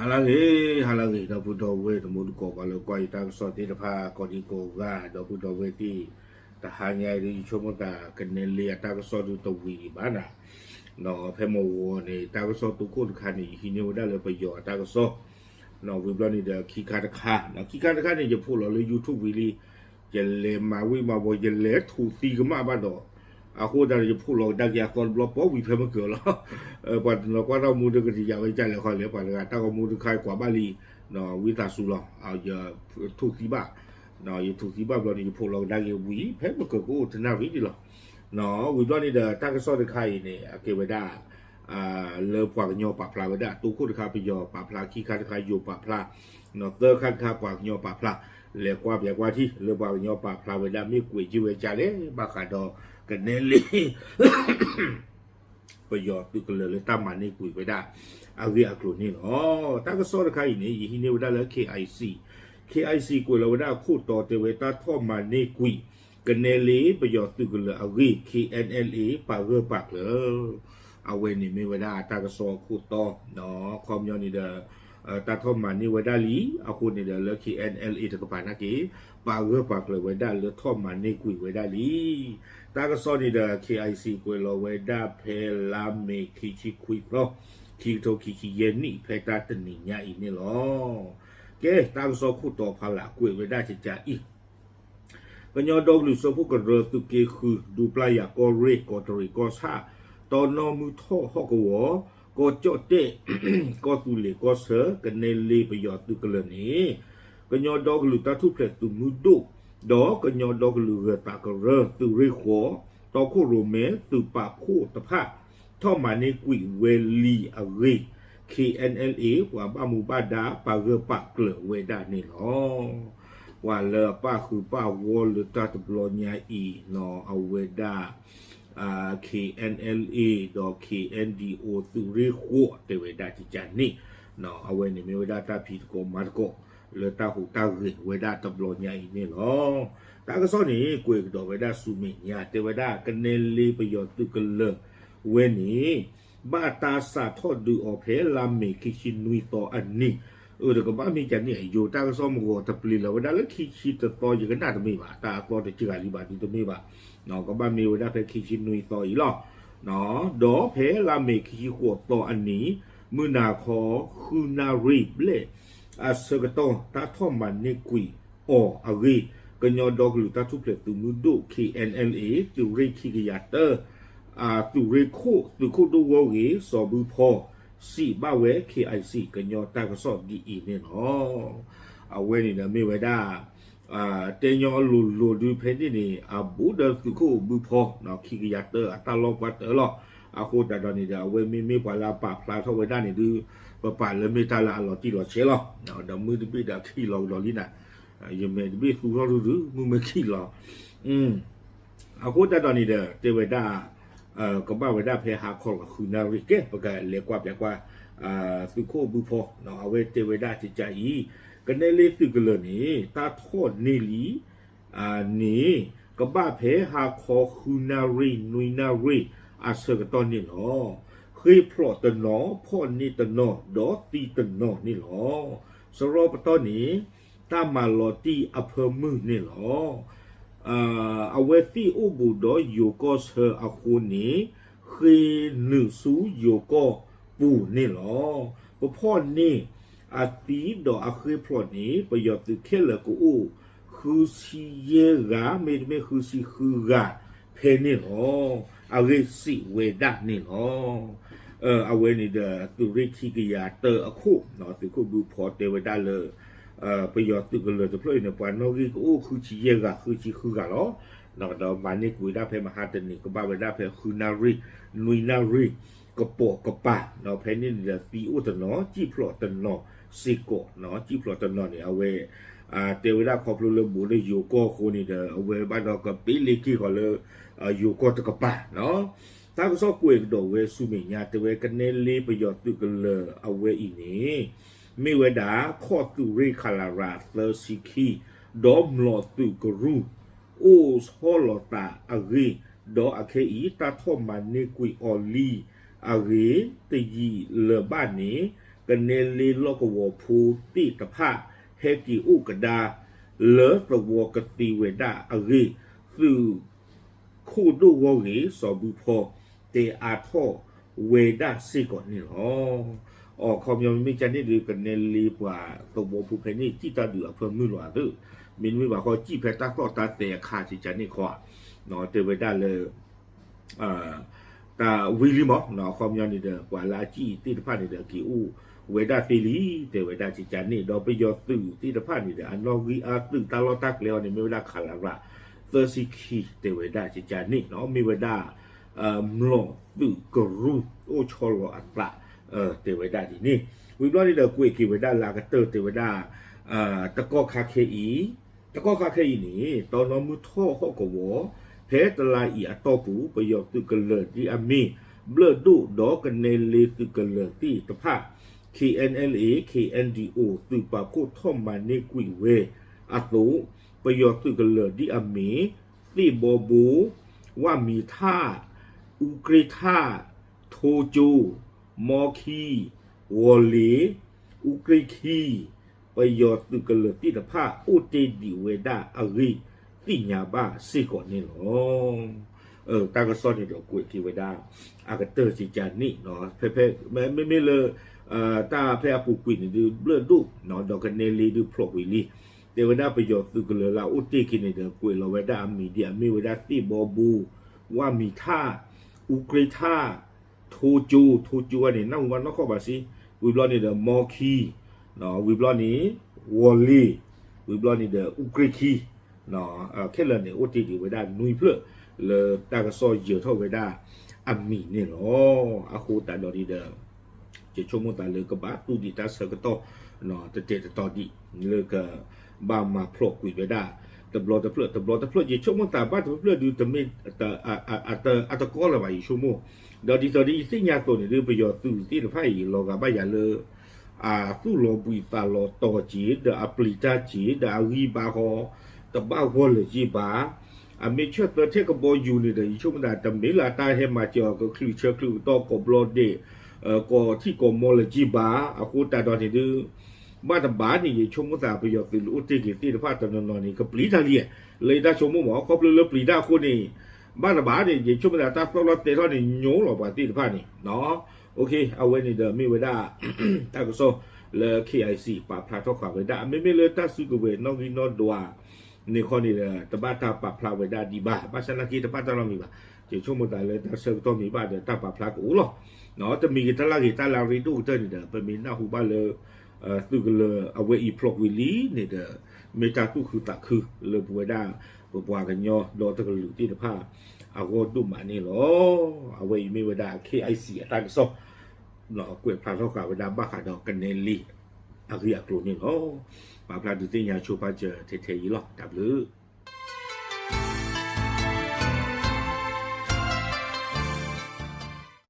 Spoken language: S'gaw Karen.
ဟါလၢအဂ့ၤ, ဟါလၢအဂ့ၤ ဒီပုၢ်ဒီဝဲၢ်တံၤသကိး ပှၤလၢကွၢ်ယတၢ်ကစီၣ်သ့ၣ်တဖၣ် ကိးဒံကိးဂၤ ဒီပုၢ်ဒီဝဲၢ်သ့ၣ်, တဟါညါအံၤဒ် ယဆိကမိၣ်သးကနဲလ့အတၢ်ကစီၣ်ဒုးတဝံၤဒံးဘၣ်နၤ, ဖဲမုၢ်ဂီၤန့ၣ် တၢ်ကစီၣ်တိခိၣ်တခါန့ၣ် ယဟံးန့ၢ်ဝဲဒၣ်လၢပယီၤအတၢ်ကစီၣ်, ဝံၤဘျီန့ၣ်ဒီး ခံခါတခါ, ခံခါတခါန့ၣ် ယဖိးလီၤလၢ YouTube ဝံၤလံ, ယလဲၤမၤဝံၤမၤဘီ ယလဲၤထူးသံကမၣ်ဘၣ်ဒီး, အဃိသတးဒီး ယဖိးလီၤကဒါက့ၤအသီတဘျီ ပီၣ်ဝံၤဖဲမုၢ်ကၢၤလီၤ. ပှၤတနီၤကွၢ်တၢ်မူဒီးကတယာ်ဝဲကလဲၣ်ဃီလဲၣ်, ပှၤတဂၤတၢ်ဂီၤမူတခါကွၢ်ဘၣ်လံ, ဝံသးစူၤလီၤ, ယထူးသံဘၣ်, ယထူးသံဘၣ်ဘျီန့ၣ် ယဖိးလီၤကဒါက့ၤဝံၤ ဖဲမုၢ်ကၢၤကအိၣ်တနၣ်ရံၣ်ဒံးလီၤ. ဝံၤဘျီန့ၣ်ဒီး တၢ်ကစီၣ်တခါအံၤန့ၣ် အကဲဝဲဒၣ် လၢပှၤကညီပာ်ဖျါဝဲဒၣ် တိခိၣ်တခါပယီၤပာ်ဖျါ, ခံခါတခါယိၤပာ်ဖျါ, သၢခါတခါပှၤကညီပာ်ဖျါ, လဲၤကွၢ်ပၠးကွၢ်ထံၣ် လၢပှၤကညီပာ်ဖျါဝဲဒၣ် မ့ၢ်ကွဲးက့ၤဝဲကလဲၣ် ဘၣ်ဃးဒီးကနဲလ့ ပယီၤသုးကလၢၤလၢတၢ်မၤန့ၢ်ကွံာ်ဝဲဒၣ်အဂ့ၢ်အကျိၤန့ၣ်လီၤ. တၢ်ကစီၣ်တခါအံၤန့ၣ် ယဟံးန့ၢ်ဝဲဒၣ်လၢ KIC, KIC ကွဲးလီၤဝဲဒၣ်အခိၣ်တီတဲဝဲတၢ်ထီၣ်မၤန့ၢ်ကွံာ် ကနဲလ့ပယီၤသုးကလၢၤအဂ့ၢ် KNLA ပာ်ဂၢၢ်ပာ်ကျၢၤ အဝဲန့ၣ်မ့ၢ်ဝဲဒၣ်တၢ်ကစီၣ်အခိၣ်တီ, ခီပညီန့ၣ်ဒီး တၢ်ထီၣ်မၤန့ၢ်ဝဲဒၣ်လံ, အဃိန့ၣ်ဒီးလၢ KNLA တကပၤနာ်က့ၤ ပာ်ဂၢၢ်ပာ်ကျၢၤဝဲဒၣ်လၢထီၣ်မၤန့ၢ်ကွံာ်ဝဲဒၣ်လံ. တၢ်ကစီၣ်န့ၣ်ဒီး KIC ကွဲးလီၤဝဲဒၣ်ဖဲလါမ့ၤခံဆံခွံသီ, ခံကထိခံဆံယဲၢ်နံၣ်ဖဲတၢ်တနံၤညါအံၤန့ၣ်လီၤ. ကဲ တၢ်ကစီၣ်ခိၣ်တီဖီလာ်ကွဲးဝဲဒၣ်ကကအံၤ ကညီဒီကလုာ်စၢဖှိၣ်ကရၢသုးက့ဃု ဒူပျၢ်ယၤကီၢ်ရ့ၣ် ကီးတရံးကီၢ်ဆၣ် တီနီၢ်မုၢ်ထီၣ်ဟီၣ်ကဝီၤ ကီၢ်ကၠီၣ်တဲၣ် ကီၢ်သူလ့ၤကီၢ်ဆၢ ကနဲလ့ပယီၤသုးကလၢၤန့ၣ် ကညီဒီကလုာ်တၢ်ထူၣ်ဖျဲးသုးမုၢ်ဒိၣ် ဒီးကညီဒီကလုာ်ဂၢၤသးကရၢ သုးရ့ၣ်ဃိး တီခိၣ်ရိၣ်မဲ သုးပာ်ဖှိၣ်တဖၣ် ထီၣ်မၤန့ၢ်ကွံာ်ဝဲလံအဂ့ၢ် KNLA ပှၤဘၣ်မူဘၣ်ဒါပာ်ဂၢၢ်ပာ်ကျၢၤဝဲဒၣ်န့ၣ်လီၤ. ပှၤလၢအပၣ်ဃုာ်ပၣ်ဂီၢ်လၢတၢ်တဘျီညါအံၤနီၤ အဝဲဒၣ် KNLA ဒီး KNDO သုးရ့ၣ်ဃိးတဲဝဲဒၣ်ကကန့ၣ် အဝဲန့ၣ်မ့ၢ်ဝဲဒၣ်တၢ်ဖံးသကိးမၤသကိး လၢတၢ်ဟူးတၢ်ဂဲၤဝဲဒၣ်တဘျီညါအံၤန့ၣ်လီၤ. တၢ်ကစီၣ်န့ၣ် ကွဲးကဒီးဝဲဒၣ်ဆူမဲာ်ညါ တဲဝဲဒၣ်ကနဲလ့ပယီၤသုးကလၢၤဝဲန့ၣ် ဘၣ်တၢ်စးထီၣ်ဒုးအီၤဖဲလါမ့ၤခံဆံနွံသီအနံၤ, အၢ တကဘၣ်မ့ၢ်ကန့ၣ် ယိၤတၢ်ကစီၣ်မ့ၢ်ဂီၤတပျ့ၤလီၤဝဲဒၣ်လၢခံဆံတသီ ယကနၣ်တမ့ၢ်ဘၣ် တၢ်အသီတစှၤလံဘၣ်ဒုးတမ့ၢ်ဘၣ်, ကဘၣ်မ့ၢ်ဝဲဒၣ်ဖဲခံဆံနွံသီအံၤလီၤ. ဒီးဖဲလါမ့ၤခံဆံဃိးသီအနံၤ မုၢ်နၤခီ ဃုနၣ်ရံၣ်ဘျဲၣ်အဆၢကတီၢ် တၢ်ထီၣ်မၤန့ၢ်ကွံာ်အီၤအဂ့ၢ် ကညီဒီကလုာ်တၢ်ထူၣ်ဖျဲးသုးမုၢ်ဒိၣ် KNLA သုးရ့ၣ်ခံကယၤတၢ သုးရ့ၣ်ခိၣ် သုးခိၣ်ဒိၣ်ဂီၢ်ဂ့ၤ စီၤဘူဖီ စံးဘၣ်ဝဲ KIC ကညီတၢ်ကစီၣ်ဒ်အံၤန့ၣ်လီၤ. အဝဲန့ၣ်ဒီးမ့ၢ်ဝဲဒၣ် တဲညီလိၤလိၤဒုးဖဲန့ၣ်န့ၣ် အဘူးဒီးသုးခိၣ်ဘူဖီ ခံကယၤတၢအတၢ်လီၢ်ပှၢ်တၢၢ်လီၤ. အဃိသတးဒီးန့ၣ်ဒီး အဝဲမ့မ့ၢ်ပှၤလၢအပာ်ဖျါထီၣ်ဝဲဒၣ်န့ၣ်ဒုး ပပာ်လၢမ့ၢ်တၢ်လၢအလီၤတံၢ်လီၤဆဲးလီၤ. ဒီးမုၢ်တဘ့ၣ်ဒီးခံးလီၤကဒီးလံနၤ, ယမဲာ်တဘ့ၣ်သူထီၣ်ဒုဒု မုၢ်မ့ၢ်ခံးလီၤ အဃိသတးဒီးန့ၣ်ဒီး တဲဝဲဒၣ် ကဘၣ်ဝဲဒၣ်ဖဲဟါခီလီၤဃုနၣ်ရံၣ် ကဲ ပကလဲၤကွၢ်ပၠးကွၢ် သုးခိၣ်ဘူဖီ အဝဲတဲဝဲဒၣ်ကကအံၤ ကနဲလ့သုးကလၢၤန့ၣ် တၢ်ထီၣ်န့ၢ်လံ န့ၣ် ကဘၣ်ဖဲဟါခီဃုနၣ်ရံၣ်နွံနၣ်ရံၣ်အဆၢကတီၢ်န့ၣ်လီၤ. ဃ့ၢ်ဖျိးတနီၤ ဖီၣ်န့ၢ်တနီၤ ဒီးသံတနီၤန့ၣ်လီၤ. စရီပတီၢ်န့ၣ် တၢ်မၤလီၤတံၢ်အဖၢမုၢ်န့ၣ်လီၤ. အဝဲသံၣ်အိၣ်ဘူးဒီးယိၤကီၢ်ဆၢအဃိန့ၣ် ဃ့ၢ်နုာ်ဆူယိၤကီၢ်ပူၤန့ၣ်လီၤ. ပဖီၣ်န့ၢ်အသံဒီးအဃ့ၢ်ဖျိးန့ၣ် ပယီၤသုးခဲလၢာ်ကအိၣ် ဃုဆံယဲၢ်ဂၤ မ့တမ့ၢ်ဃုဆံဃုဂၤဖဲန့ၣ်လီၤ. အဂ့ၢ်စံးဝဲဒၣ်န့ၣ်လီၤ. အဝဲန့ၣ်ဒီးသုးရ့ၣ်ခံကယၤတၢအခိၣ် သုးခိၣ်ဘူဖီတဲဝဲဒၣ်လၢ ပယီၤသုးကလၢၤတဖျၢၣ်အံၤန့ၣ် ပှၤနီၣ်ဂံၢ်ကအိၣ်ဃုဆံယဲၢ်ဂၤ ဃုဆံဃုဂၤလီၤ. ဒီးမၤန့ၢ်ကွံာ်ဒၣ်ဖဲမဟါတနံၤ ကဘၣ်ဝဲဒၣ်ဖဲဃုနၣ်ရံၣ် နွံနၣ်ရံၣ် ကပိာ်ကပၤ ဒီးဖဲန့ၣ်န့ၣ်ဒီးသံအိၣ်တနီၤ စံၣ်ဖျိးတနီၤစ့ၢ်ကီး စံၣ်ဖျိးတနီၤန့ၣ် အဝဲ တဲဝဲဒၣ်ခီဖျိလၢဘူးလၢယိၤကီၢ်အဃိန့ၣ်ဒီး အဝဲဘၣ်ဒီးကပ့လ့က့ၤဃီၤလၢ ယိၤကီၢ်တကပၤ တၢ်ကစီၣ်ကွဲးကဒီးဝဲဆူမဲာ်ညါ တဲဝဲကနဲလ့ပယီၤသုးကလၢၤအဝဲအံၤန့ၣ် မ့ၢ်ဝဲဒၣ် ခီၣ်သုးရ့ၣ် ခလရ သၢဆံခံ ဒီးမျိာ်သုးကရူၢ် အိၣ်ဆီလီၤသးအဂ့ၢ် ဒီးအခဲအံၤ တၢ်ထီၣ်မၤန့ၢ်ကွံာ်အီၤလံအဂ့ၢ် တယံာ်လၢၤဘၣ်န့ၣ် ကနဲလ့လီၢ်ကဝီၤဖိသ့ၣ်တဖၣ် ဟဲက့ၤအိၣ်ကဒါ လၢသဝီကသ့ဝဲဒၣ်အဂ့ၢ် သုးခိၣ်ဒိၣ်ဂီၢ်ဂ့ၢ်စီၤဘူၣ်ဖီ တဲအါထီၣ်ဝဲဒၣ်စ့ၢ်ကီးန့ၣ်လီၤ. အခီပညီမ့မ့ၢ်ကန့ၣ်ဒီး ကနဲလ့ပှၤသဝီဖိဖဲန့ၣ် စံၣ်တၢ်ဒုးအဖၢမုၢ်လီၤအသး, မ့တမ့ၢ်ဘၣ်ဃီ စံၣ်ဖဲတၢ်သီၣ်တၢ်သဲအခါ ကန့ၣ်ခီ တဲဝဲဒၣ်လၢ တၢ်ဝံၤလံမး အခီပညီန့ၣ်ဒီး ပှၤလၢအစံၣ်သ့ၣ်တဖၣ်န့ၣ်ဒီး က့ၤအိၣ်ဝဲဒၣ်သ့လံ တဲဝဲဒၣ်ကန့ၣ် ဒီးပယီၤသုးသ့ၣ်တဖၣ်န့ၣ်ဒီး အနီၣ်ဂံၢ်အါသုးတၢ်လီၢ်တၢ်ကျဲအီၤန့ၣ် မ့ၢ်ဝဲဒၣ် ခလရ သၢဆံခံ တဲဝဲဒၣ်ကန့ၣ်နီၤ မ့ၢ်ဝဲဒၣ် မျိာ်သုးကရူၢ်အိၣ်ဆီလီၤအသး တဲဝဲဒၣ်ဒ်န့ၣ် ဝံၤဘျီန့ၣ်ဒီး ကွဲးက့ၤဝဲဒၣ်လၢအကတၢၢ်တဲဝဲဒၣ် တကီၢ်ခါခဲအံၤ တကီၢ်ခါခဲအံၤန့ၣ် တီနီၣ်မုၢ်ထီၣ်ဟီၣ်ကဝီၤ ဖဲတလါအံၤအတီၢ်ပူၤ ပယီၤသုးကလၢၤဒ်အမ့ၢ် ဘျၢၣ်ဒိၣ်ဒီးကနဲလ့သုးကလၢၤသ့ၣ်တဖၣ် K N L A K N D O သုးပာ်ဖှိၣ်ထီၣ်မၤန့ၢ်ကွံာ်ဝဲအသိး ပယီၤသုးကလၢၤဒ်အမ့ၢ် သ့ၣ်ဘီဘိ, ဝၣ်မံၤထၣ်, အူကြ့ထၣ်, ထိကၠိ, မီခံ, ဝီၤလ့ၤ, အူကြ့ခံ ပယီၤသုးကလၢၤသ့ၣ်တဖၣ် အိၣ်တ့ၢ်ဒံးဝဲဒၣ်အဂ့ၢ် သ့ၣ်ညါဘၣ်စ့ၢ်ကီးန့ၣ်လီၤ. တၢ်ကစီၣ်န့ၣ်ဒီးကွဲးက့ၤဝဲဒၣ် အကတၢၢ်ကန့ၣ် ဖဲဖဲ မ့မ့ၢ်လၢ တၢ်ဖဲအပူၤကွံာ်န့ၣ်ဒုး ဘျၢၣ်ဒိၣ် ဒီးကနဲလ့ဒုးဖျိးကွံာ်လံ. တဲဝဲဒၣ်ပယီၤသုးကလၢၤလၢအအိၣ်တ့ၢ်က့ၤန့ၣ်ဒီး ကွဲးလီၤဝဲဒၣ်အမံၤဒ်အမ့ၢ်ဝဲဒၣ်သ့ၣ်ဘီဘိ, ဝၣ်မံၤထၣ်, အူကြ့ထၣ်, ထိကၠိ, ထိကၠိဝဲန့ၣ် နၢ်ဟူဘၣ်နီၢ်ကီၢ်ဘၣ်စ့, ဝံၤဘျီန့ၣ်ဒီး မီခံ, ဝံၤဘျီန့ၣ် ဝီၤလ့ၤ, ဝံၤဘျီန့ၣ်ဒီး အူကြ့ခံ ခဲလၢာ်န့ၣ် အိၣ်တ့ၢ်ဒံးဝဲဒၣ်နွံဖျၢၣ် လၢတၢ်ကစီၣ်ယၢၤထီၣ်ဝဲဒၣ်အမံၤန့ၣ်လီၤ. အဃိသတးဒီးန့ၣ်ဒီး ယဆိကမိၣ်သးလၢကဘၣ်သူၣ်ဒံးတၢ်ဆၢကတီၢ် တတဲာ်တတီၤဒံး လၢကဘၣ်မၤဖျိးကွံာ်ဝဲဒၣ် တဘျီတဖျၢၣ် တဘျီတဖျၢၣ် ယဆိကမိၣ်သးဘၣ်တဖျၢၣ်ဒုးတမ့ၢ် အတကီလၢၤဘၣ် ယဆိကမိၣ်, ဒီးဒ်သိးဒ်ယသ့ၣ်ညါအသိးန့ၣ်ဒုး ပယီၤသုးသ့ၣ်တဖၣ်အံၤ လီၤဂာ်ဘၣ်ယၤလၢ အသူၣ်လီၤဘှံးသးလီၤတီၤက့ၤ ဒီးအပျံၤတၢ်က့ၤ ဒီးအဂံၢ်ဘါဃီ တဘၣ်ဂီၢ်လၢၤက့ၤဘၣ်. အမ့ၢ်ဆၢၣ်သၢထဲကဘီယူၤန့ၣ်ဒီး ယဆိကမိၣ်သး တမ့ၢ်လၢတၢ်ဟဲမၤစၢၤအီၤ ကချုးဆၢချုးကတီၢ် ကိးဘျီဒဲး ကိးထံၣ်ကိးမီလၢၤက့ၤဘၣ်. အဃိသတးဒီးန့ၣ်ဒုး ဘၣ်တဘၣ်န့ၣ် ယဆိကမိၣ်သး ပယီၤသုးလၢအိၣ်တ့ၢ်က့ၤသ့ၣ်တဖၣ်တနီၤနီၤန့ၣ် ကပျံၤတၢ်လံ, လၢယတၢ်ဆိကမိၣ်မး ခီဖျိလၢပျံၤတၢ်အဃိန့ၣ် ဘၣ်တဘၣ်န့ၣ် ယဆိကမိၣ်သး တၢ်သီၣ်လီၤတဲာ်ထီၣ်န့ၣ် ညိလီၤပှၤသ့ၣ်တဖၣ်န့ၣ် အဝဲန့ၣ်ဒီးမ့ၢ်ဝဲဒၣ် တၢ်ကစီၣ်လၢ K I C ပာ်ဖျါထီၣ်ဃာ်ဝဲဒၣ် မ့မ့ၢ်လၢတၢ်စုကဝဲၤနီၣ်ဂံၢ်နီၣ်ဒွးန့ၣ်ခီန့ၣ်ဒီး တဘၣ်တၢ်ပာ်ဖျါဝဲဒၣ်ဒံးဘၣ်. ဘၣ်ဆၣ်သနာ်က့တဘၣ်တၢ်နီတမံၤဘၣ်. ယဆိကမိၣ်သးလၢတၢ်ဆၢကတီၢ်မ့ၢ်ဘၣ်ဒီး တၢ်ပာ်ဖျါကအိၣ်လီၤ. တမံၤဂ့ၤတၢ်လၢဂ့ၤ တၢ်လၢအရ့ဒိၣ်ကတၢၢ်န့ၣ်ဒီး ပမ့ၢ်နၢ်ဟူဘၣ်လၢ သုးကလၢၤအဝဲအံၤဖျိးကွံာ်လံန့ၣ်ဒီး မ့ၢ်တၢ်သူၣ်ခုသးခုလၢပဝဲဒၣ် ပပှၤကညီဒီတကလုာ်သ့ၣ်တဖၣ် အဂီၢ်ဒိၣ်မးန့ၣ်လီၤ. အဝဲအံၤမ့ၢ်ဝဲဒၣ် K I C အတၢ်ကစီၣ် ကွဲးဖျါထီၣ်ဃာ်ဝဲဒၣ်ဘၣ်ဃးဒီးကနဲလ့အဂ့ၢ်အကျိၤန့ၣ်လီၤ. ပာ်ဖျါဒုးသ့ၣ်ညါဆိပာ်စၢၤထဲထဲအံၤလီၤ. တၢ်ဘျုး